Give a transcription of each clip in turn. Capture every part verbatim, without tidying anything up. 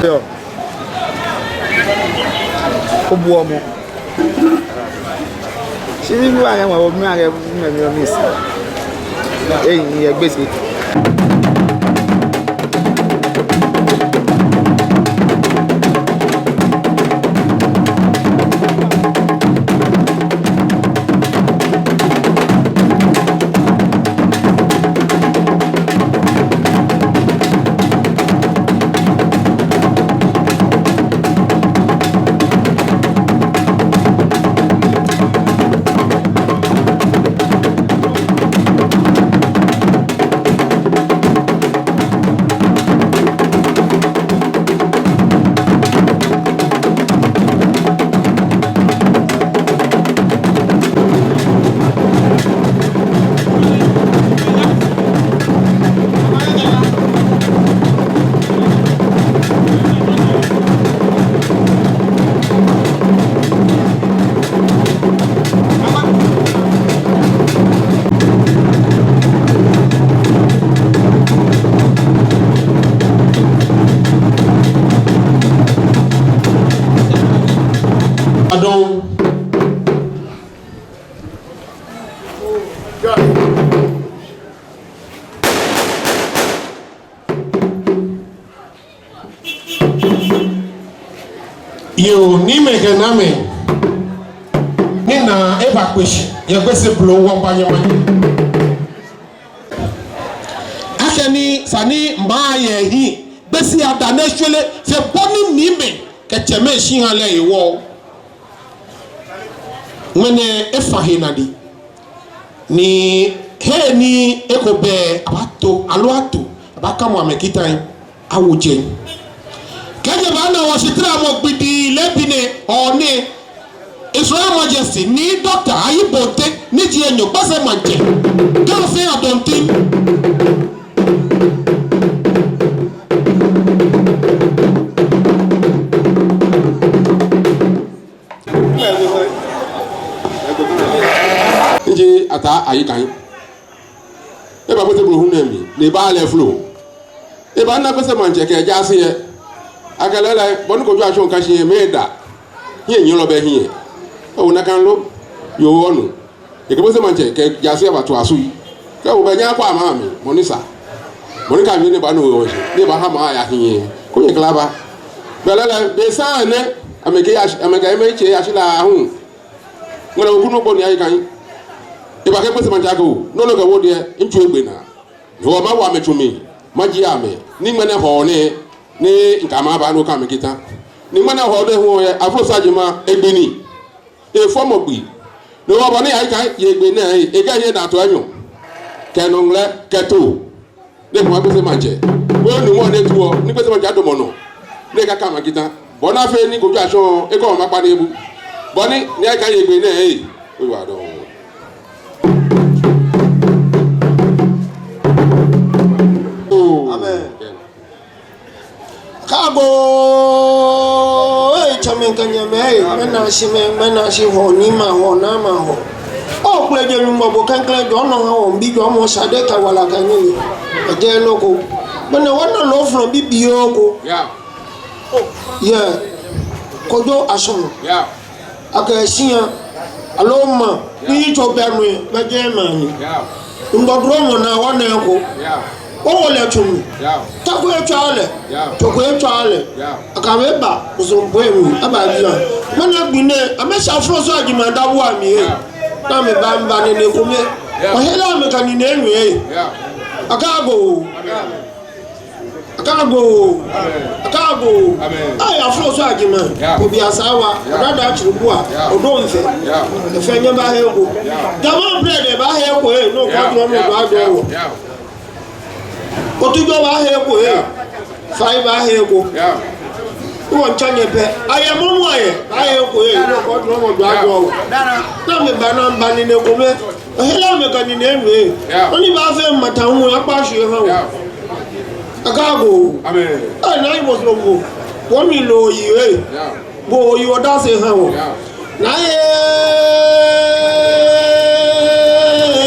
Yoo. Obuɔ mɔ. Shi mibi wa ya mɔ, obi ma kɛ mɛ mi miss. Ei, yɛ Gbese. Adɔn. Yoo, niimɛi kɛ naamɛi, ni naa eba kpe shi yɛ Gbese blɔɔ, wɔmiiba nyɛmanye. Akɛni esa ni maŋ lɛ ahi, Gbese ada ni eshwere fe bɔ ni niimɛi kɛ tsɛmɛi shi ha lɛ hewɔ, ŋmɛnɛ efa he naa di. Ni he ni eko bɛ, abaato, aloo ato, abaakamɔ amɛ kita, awo jɛi. Kɛjɛ baana wɔshitaramɔ gbi lɛ, leebi nɛɛ, Hɔɔ nɛɛ, His Royal Majesty Nii Doctor Ayi Bonte, ni ji enyɔ Gbese Maŋtsɛ, Ga fɛɛ Adɔnten. Ni ji Ataa Ayi Kai. Eba Gbese blɔɔ hu nɛɛ mli, ni eba lɛ flo. Eba na Gbese Maŋtsɛ kɛ jaase lɛ. Akɛ lɛɛlɛŋ, bɔ ni Kojo Ashong ka shi lɛ, mɛi da. Hiɛnyiɛlɔ bɛ hiɛ. Ewo nakai lo, yoo onu. Ekɛ Gbese Maŋtsɛ kɛ jaase lɛ bato asui. Kɛ obɛ nyɛ akɔ ama mi, mɔ ni sa. Mɔ ni ka mi ni ba no wɔ shi, ni ba ha ma ya hiɛ. Ko nyɛ kla ba. Belɛlɛ, be sa ne, amɛkɛ ya, amɛkɛ amɛtsɛ ya shi la hu. Ŋmɛnɛ oku nɔ ko ni ayi kan. Eba kɛ Gbese Maŋtsɛ ko, nɔ nɔ kɛ wo diɛ, ntsu egbe naa. Hewɔ mawo amɛ tsu mli, majie amɛ. Ni ŋmɛnɛ Hɔɔ nɛɛ, ni ŋka maba ni oka amɛ kita. Ni ŋmɛnɛ Hɔɔ nɛɛ hu lɛ, afro sa jima egbe ni. Efɔmɔ gbi. Ni wɔ bɔ ni ayi kan ye gbi nɛɛ, ekɛ ye da to enyɔ. Kɛ nɔŋlɛ, kɛ too. Ni kuma Gbese Maŋtsɛ. Wɔ ni wɔ ni tuɔ, ni Gbese Maŋtsɛ adamɔ nɔ. Ni ekaka amɛ kita. Bɔ ni afee ni Kojo Ashong, ekɔ ma kpa ni ebu. Bɔ ni, ni ayi kan ye gbi nɛɛ, ee. Oyiwaladɔŋŋ. Oo. Amen. Kaagoo, ee, tsɛmɛi kɛ nyɛmɛi, ee, mɛni ashi mɛi, mɛni ashi Hɔɔ, ni ma Hɔɔ, ni ma Hɔɔ. Okpɛlɛ jɛ Nyɔŋmɔ bo klɛŋklɛŋ jɔɔ nɔ ha wɔ, mibi jɔɔmɔ, sane kɛ wala kɛ nilee. Ejeee nɔ ko. Mɛni wɔna loo flɔŋ bibioo ko. Yeah. Yeah. Kojo Ashong. Yeah. Akɛ shia, aloo maŋ, ni yitso bɛ nɔ, bɛ jɛmɛ ni. Ŋgbɔ duromɔ naa wɔna eko. Owo lɛ tsu mli. Tako etswa lɛ. Tako etswa lɛ. Akɛ amɛba, kusum bɔ mli, aba jia. Mɛni gbi nɛɛ, amɛsha afro so aji maŋ dabu amli ee. Ni amɛba, amɛba nɛɛ nɛɛ kome. Wɔhe lɛ amɛkɛ nii nɛɛ nwie ee. Akaagoo. Akaagoo. Akaagoo. Amen. Ai, afro so aji maŋ. Yeah. Obi Asawa, yeah, Odada Chirubua, yeah, Odonse. Yeah. Efɛɛ nyɛbahe eko. Yeah. Ga Maŋ bread bahe eko ee, no, yeah, kɔdrɔmɔ, yeah, dua, dua, yeah, wo. Yeah. Otujo bahe eko ee. Yeah. Fai bahe eko. Yeah. Wɔŋtsɛ nyɛ pɛ. Ayɛ mɔmɔ ayɛ. Bahe eko ee, no, kɔdrɔmɔ, dua, yeah, dua, wo. Ni amɛba ni amɛba nɛɛ nɛɛ kome. Ohe lɛ amɛkɛ nii nɛɛ nwie. Yeah. Oni baafee mata hu akpa shi eha wɔ. Yeah. Akaagoo. Amen. Ee, naa yi bɔ soro bo. Wɔmli loo yi ee. Yeah. Bo oyi odase ha wɔ. Naa ee,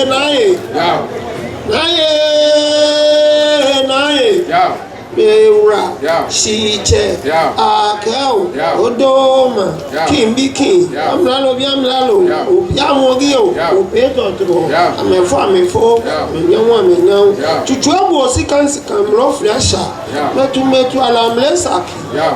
naa ee. Naa ee, naa ee. Ewura, shitsɛ, akɛ oo, odoma, king bi king, amralo bi amralo, obi amɔ gi oo, obi tɔtrɔ, amɛfo amɛfo, amɛnyɛŋ amɛnyɛŋ. Tsutsu ebu osi kansi kan mlɔ flesha. Mɛtu mɛtu ala mlɛ saki.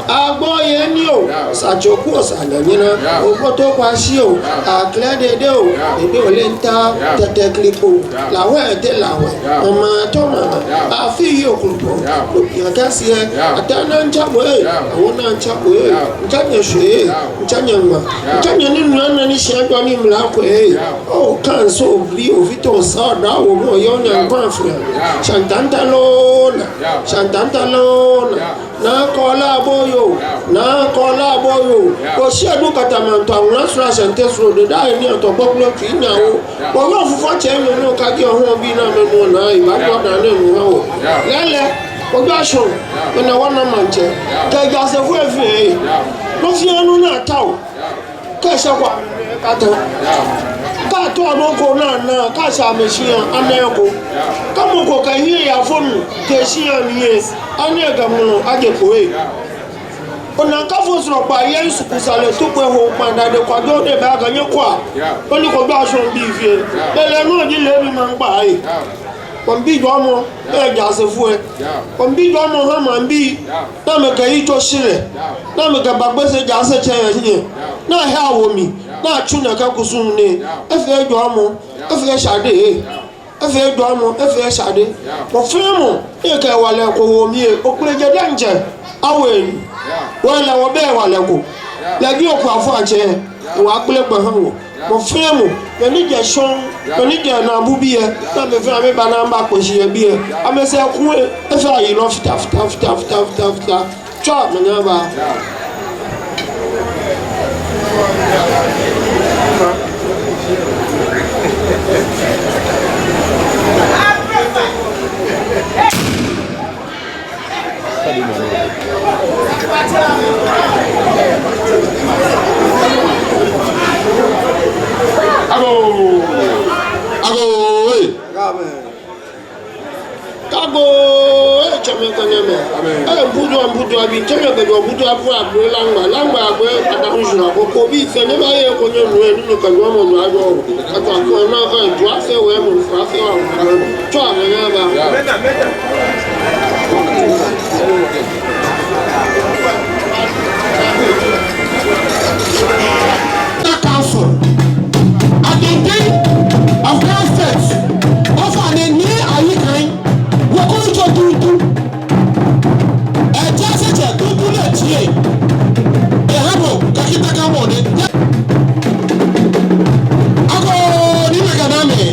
Agbo yɛ ni oo, osa tsoku osa nyanyina, oboto kwashi oo, aklɛ dede oo, dede olenta, tɛtɛ kliko, lawɛ te lawɛ, mama tɔ mama, afi yi okulupɔ, lopi akɛsiɛ, atɛ naa ntsa bo ee, awo naa ntsa bo ee, ntsa nyɛ shwe ee, ntsa nyɛ ŋma, ntsa nyɛ ni nua naa ni shia jɔ ni mla ko ee. Oo, kanso obli, ovito, osa, oda, omɔ, yɔ, nya, nkwa, fia. Shantanta lona, shantanta lona. Naa kɔla boyo, naa kɔla boyo. Oshi adu katamanto, aŋla sura, shante suro, de da eni ato gbogbo tu inyawo. Oyo fufɔ tsɛ nyo no kagi ohun bi na mɛnu naa, iba jɔ da ne nu ha oo. Lɛlɛ, ojo ashɔŋ, mɛni wɔna maŋtsɛ. Kɛ jaasefo efee. No fia nu naa ta oo. Kɛ eshɛ kwa, kata. Kɛ ato nɔ ko naa naa, kɛ ashɛ amɛshia, anaa eko. Kɛ mɔ ko kɛ hiɛ yafo nu, kɛ eshia ni yɛ, anaa eko mɔ, aje ko ee. Ona kafo soro kpa yɛ suku sale tu kpɛ ho kpa da de kwa jɔ de ba ka nyɛ kwa. Oni ko ba shɔŋ bi fie. Lɛlɛ no ji lɛ mi maŋ kpa ee. Kɔmbi jɔɔmɔ, ee jaasefo ee. Kɔmbi jɔɔmɔ ha maŋbii. Ni amɛkɛ yitso shi lɛ. Ni amɛkɛ ba Gbese jaasetsɛ yɛ hiɛ. Ni ahia wo mli. Ni atsu nɛkɛ kusum nɛɛ. Efee jɔɔmɔ. Efee shade ee. Efee jɔɔmɔ. Efee shade. Mɔ fɛɛ mɔ, ekɛ hewalɛ ko wo mli ee. Okpleje diɛŋtsɛ. Awe. Wɔle wɔbɛ hewalɛ ko. Lɛ ji oku afɔ atsɛ. Wɔkpele kpɛ ha wɔ. Mɔ fɛɛ mɔ, mɛi ni jɛ shɔŋ, mɛi ni jɛ naabu biɛ, ni amɛ fɛɛ amɛba ni amɛbakpe shi yɛ biɛ. Amɛsɛɛ ku ee, efee ayilɔ fita, fita, fita. Tswa, mɛni aba. Agoo! Agoo, ee! Agoo, ee, tsɛmɛi kɛ nyɛmɛi. Ee, mbudu, mbudu, abi, tsɛmɛi kɛ jɔ, mbudu, abu, abu, laŋma, laŋma, abu, ada, ŋshura, koko, bi, sɛ, nyɛba, ee, ko, nyɛ, nu, ee, nu, kɛ, nu, mɔ, nu, ajɔ. Kata kɔnɔ kɛ jua se wɛ mu fa se wa mu. Tswa mɛni aba. The council, at the day of downstairs, of an enemy ayi kan, wɔkɔ jɔ tuntun. Ee, jaasetsɛ tuntun lɛ tsɛ. Ee, habo, kakita kamɔ nɛɛ. Agoo, ni mɛi kɛ naa mɛi.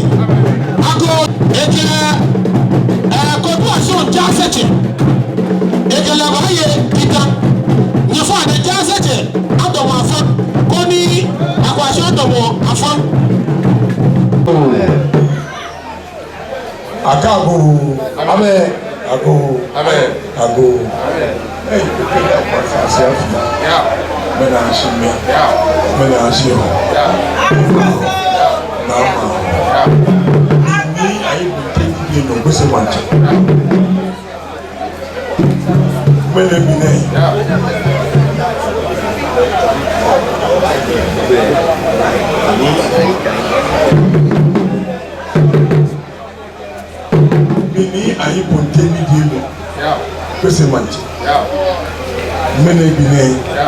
Agoo, ekɛɛ, ee, Kojo Ashong jaasetsɛ. Ekɛɛ lɛ baaye kita. Nyɛfɔɔ ni jaasetsɛ adamɔ afã. Koni Akwashɔŋ adamɔ afã. Akɛ agoo. Amɛɛ. Agoo. Amɛɛ. Agoo. Amɛɛ. Ei, keke da kwa sa se afi. Ya. Mɛni ashi mɛi. Ya. Mɛni ashi mɛi. Ya. Naa ma. Ya. Ni ayi bi te ni bi no Gbese maŋtsɛ. Mɛni bi nɛ. Ya. Mɛni ayi Bonte ni ji enɔ. Ya. Gbese maŋtsɛ. Ya. Mɛni bi nɛ. Ya.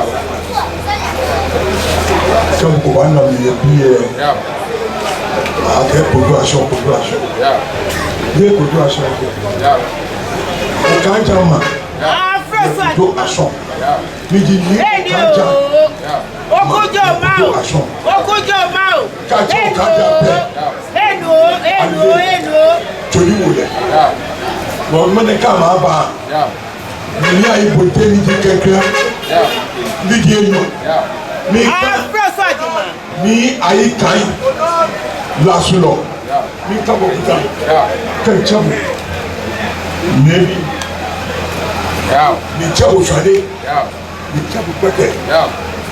Kɛ mɔ ko baana mi yɛ biɛ. Ya. Akɛ Kojo Ashong, Kojo Ashong. Ya. Yɛ Kojo Ashong. Ya. Okaija ma. Ya. Kojo Ashong. Ya. Mi ji ni Okaija. Ya. Okujɔɔmɔ oo. Kojo Ashong. Okujɔɔmɔ oo. Kaja, kaja pɛ. Eno, eno, eno. Tsɔni wo lɛ. Ya. Bɔ mɛni kama ba. Ya. Ni ayi Bonte ni ji kɛkɛ. Ya. Ni ji enɔ. Ya. Ni ka. Ni ayi kai. Lasulɔ. Ya. Ni ka bo kita. Ya. Kɛ tsɛ bo. Ni bi. Ya. Ni tsɛ bo shwane. Ya. Ni tsɛ bo kpɛtɛ. Ya.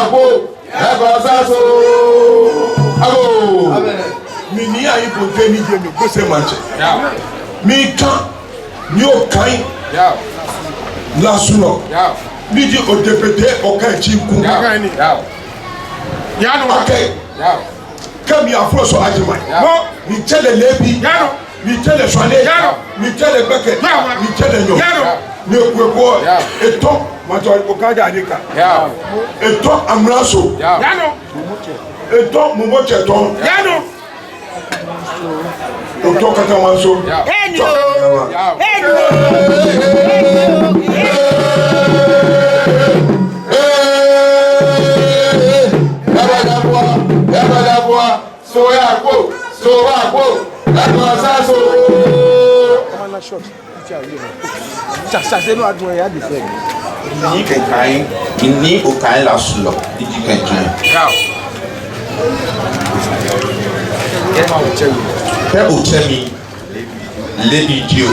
Agbo, Ekɔsaso. Agbo. Mi Nii Ayi Bonte ni ji mi Gbese Maŋtsɛ. Miikã Nii Okai Lasulɔ, ni ji Odepete Okai Chinku. Akɛ, kɛ mi Afroso Ajiman, mitsɛ lɛ leebi, mitsɛ lɛ shwane, mitsɛ lɛ gbɛkɛ, mitsɛ lɛ nyɔɔŋ. Ni ekwɛ ko, etɔ Maŋtsɛ Okaija Adika, etɔ Aŋmalaso, etɔ Mumɔtsɛ tɔ, etɔ Katamanso. Eni oo. Eni oo. Ee, ee, ee, ee. Yabadabua, yabadabua. Soya ko, soya ko. Ekɔsaso. Nii Okai, Nii Okai Lasulɔ, ni ji kɛjɛ. Kɛ otsɛ mi, leebi jio,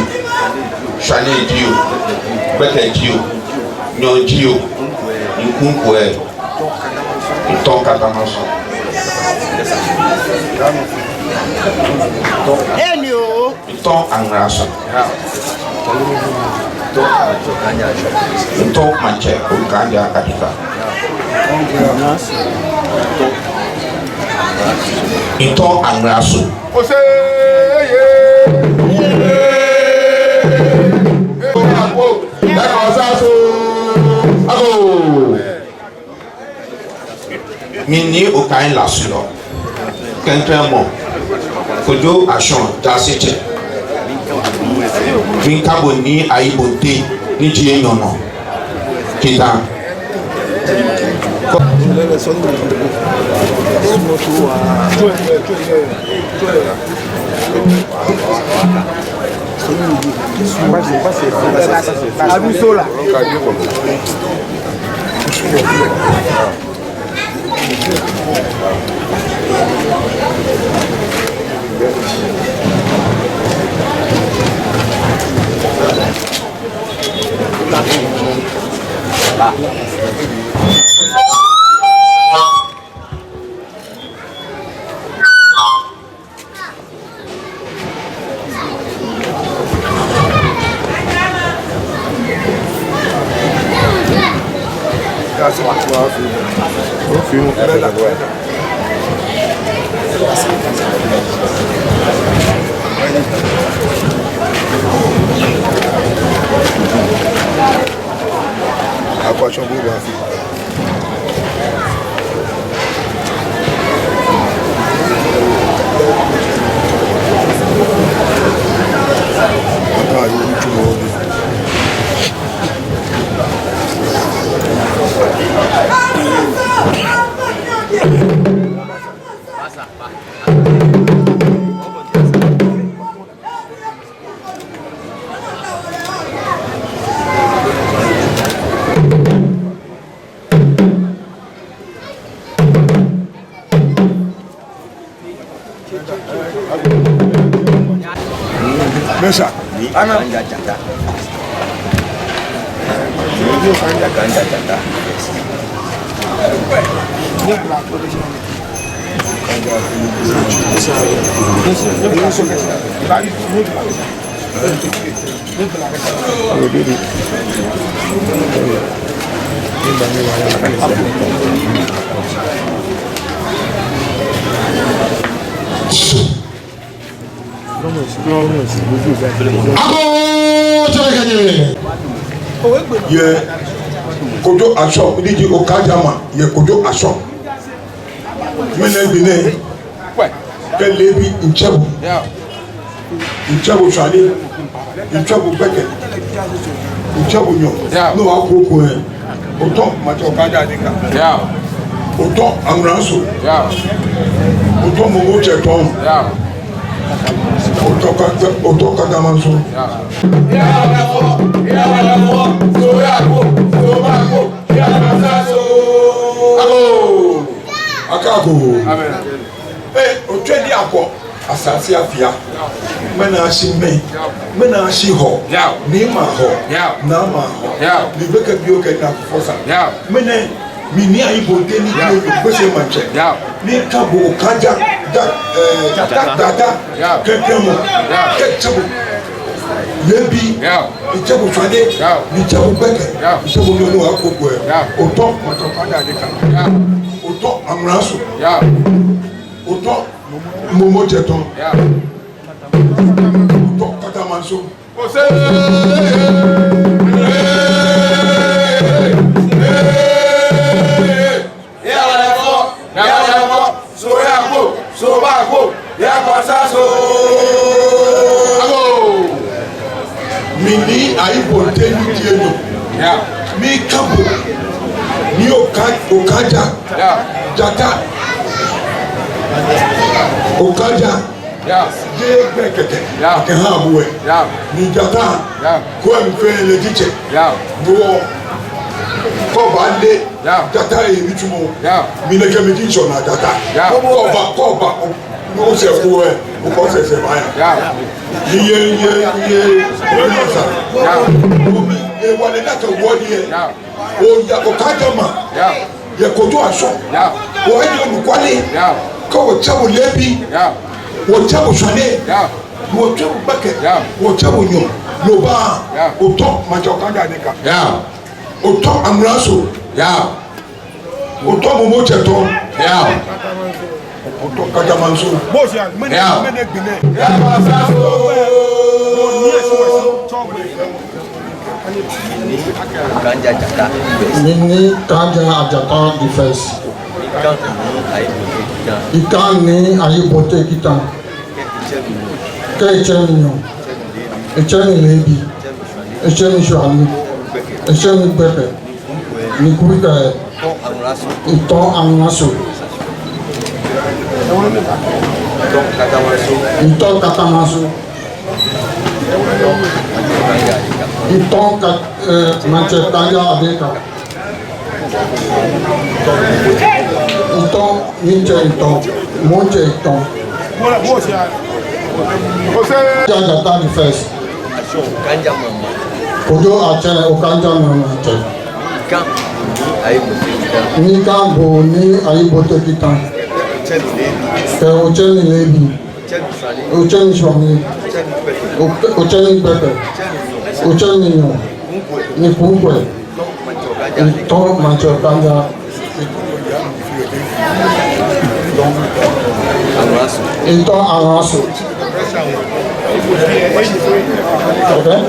shwane jio, gbɛkɛ jio, nyɔɔŋ jio, nkunkwɛ, mitɔ Katamanso. Eni oo. Mitɔ Aŋmalaso. Mitɔ Maŋtsɛ Okaija Adika. Mitɔ Aŋmalaso. Ose ye. Ekɔsaso. Agbo. Mi Nii Okai Lasulɔ, klɛŋklɛŋ mɔ, Kojo Ashong Jaasetsɛ. Miikã bo Nii Ayi Bonte ni ji enyɔ nɔ. Kita. Abi sola. Akwatsɔ bu ba fi. Mesa. Ana. Yɛ Kojo Ashong, ni ji Okajama, yɛ Kojo Ashong. Mɛni gbi nɛ? Kɛ leebi ŋtsɛ bo. Ŋtsɛ bo shwane. Ŋtsɛ bo gbɛkɛ. Ŋtsɛ bo nyɔɔŋ. Yao. Ni wɔkɔ ko ɛ. Otɔ Maŋtsɛ Okaija Adika. Yao. Otɔ Aŋmalaso. Yao. Otɔ Momo Tsɛ Tɔŋ. Yao. Otɔ Ka-, Otɔ Katamanso. Yao. Agoo. Akɛ agoo. Amen. Ee, otsɛ ni akɔ. Asaase afia. Ŋmɛnɛ ashi mɛɛ. Ŋmɛnɛ ashi Hɔɔ. Yao. Niimɛi a-Hɔɔ. Yao. Naamɛi a-Hɔɔ. Yao. Ni gbekɛbii okɛ ni akufɔ sa. Yao. Ŋmɛnɛ, mi Nii Ayi Bonte ni ji Gbese Maŋtsɛ. Yao. Miikã bo Okaija, ja, eh, Jata. Jata. Yao. Kɛkɛ mɔ. Yao. Kɛ ŋtsɛ bo leebi. Yao. Ŋtsɛ bo shwane. Yao. Ni ŋtsɛ bo gbɛkɛ. Yao. Ŋtsɛ bo nyɔɔŋ ni wɔkɔ ko ɛ. Yao. Otɔ Maŋtsɛ Okaija Adika. Yao. Otɔ Aŋmalaso. Yao. Otɔ Momo Tsɛ Tɔŋ. Yao. Otɔ Katamanso. Agoo. Mi Nii Ayi Bonte ni ji enyɔ. Yao. Miikã bo. Ni Oka-, Okaija. Yao. Jata. Okaija. Yao. Jeee gbɛkɛ. Yao. Akɛha bo ɛ. Yao. Ni Jata. Yao. Kɛ mifee lɛ ji tsɛ. Yao. Bo. Kɛ oba lɛ. Yao. Jata ebi tsumɔ. Yao. Mi nɛkɛ mi ji ŋshɔnaa Jata. Yao. Kɛ oba, kɛ oba. Osɛɛ ko ɛ. Okɔ sɛsɛ ba ya. Yao. Ni yɛ, yɛ, yɛ. Yao. Omi, ewalɛ ni akɛwo ni ɛ. Yao. Oya, Okajama. Yao. Yɛ Kojo Ashong. Yao. Oya onukpa lɛ. Yao. Kɛ otsɛ bo leebi. Yao. Otsɛ bo shwane. Yao. Otsɛ bo gbɛkɛ. Yao. Otsɛ bo nyɔɔŋ. Lɛ oba. Yao. Otɔ Maŋtsɛ Okaija Adika. Yao. Otɔ Aŋmalaso. Yao. Otɔ Momo Tsɛ Tɔŋ. Yao. Otɔ Katamanso. Yao. Yao. Mi Nii Okaija Ajata the first. Ikã Nii Ayi Bonte Kita. Kɛ etsɛ mi nyɔɔŋ. Etsɛ mi leebi. Etsɛ mi shwane. Etsɛ mi gbɛkɛ. Ni kunkwe. Ŋtɔ Aŋmalaso. Ŋtɔ Katamanso. Ŋtɔ Ka-, eh, Maŋtsɛ Okaija Adika. Ŋtɔ, Nii Tsɛ Ŋtɔ, Momo Tsɛ Ŋtɔ. Jajata the first. Kojo Ashong Okaija Maŋtsɛ. Miikã bo Nii Ayi Bonte Kita. Kɛ otsɛ mi leebi. Otsɛ mi shwane. Otsɛ mi gbɛkɛ. Otsɛ mi nyɔɔŋ. Ni kunkwe. Ŋtɔ Maŋtsɛ Okaija. Ŋtɔ Aŋmalaso. Okay.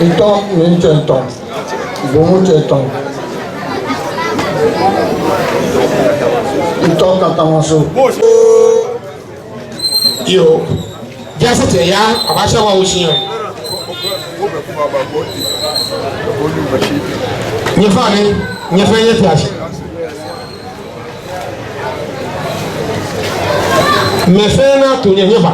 Ŋtɔ Nii Tsɛ Ŋtɔ. Momo Tsɛ Ŋtɔ. Ŋtɔ Katamanso. Yoo. Biase tɛ ya, abaasha wa oshi ya. Nyɛfɛɛ ni, nyɛfɛɛ nyɛfɛɛ ashi. Mɛi fɛɛ ni ato nyɛ, nyɛba.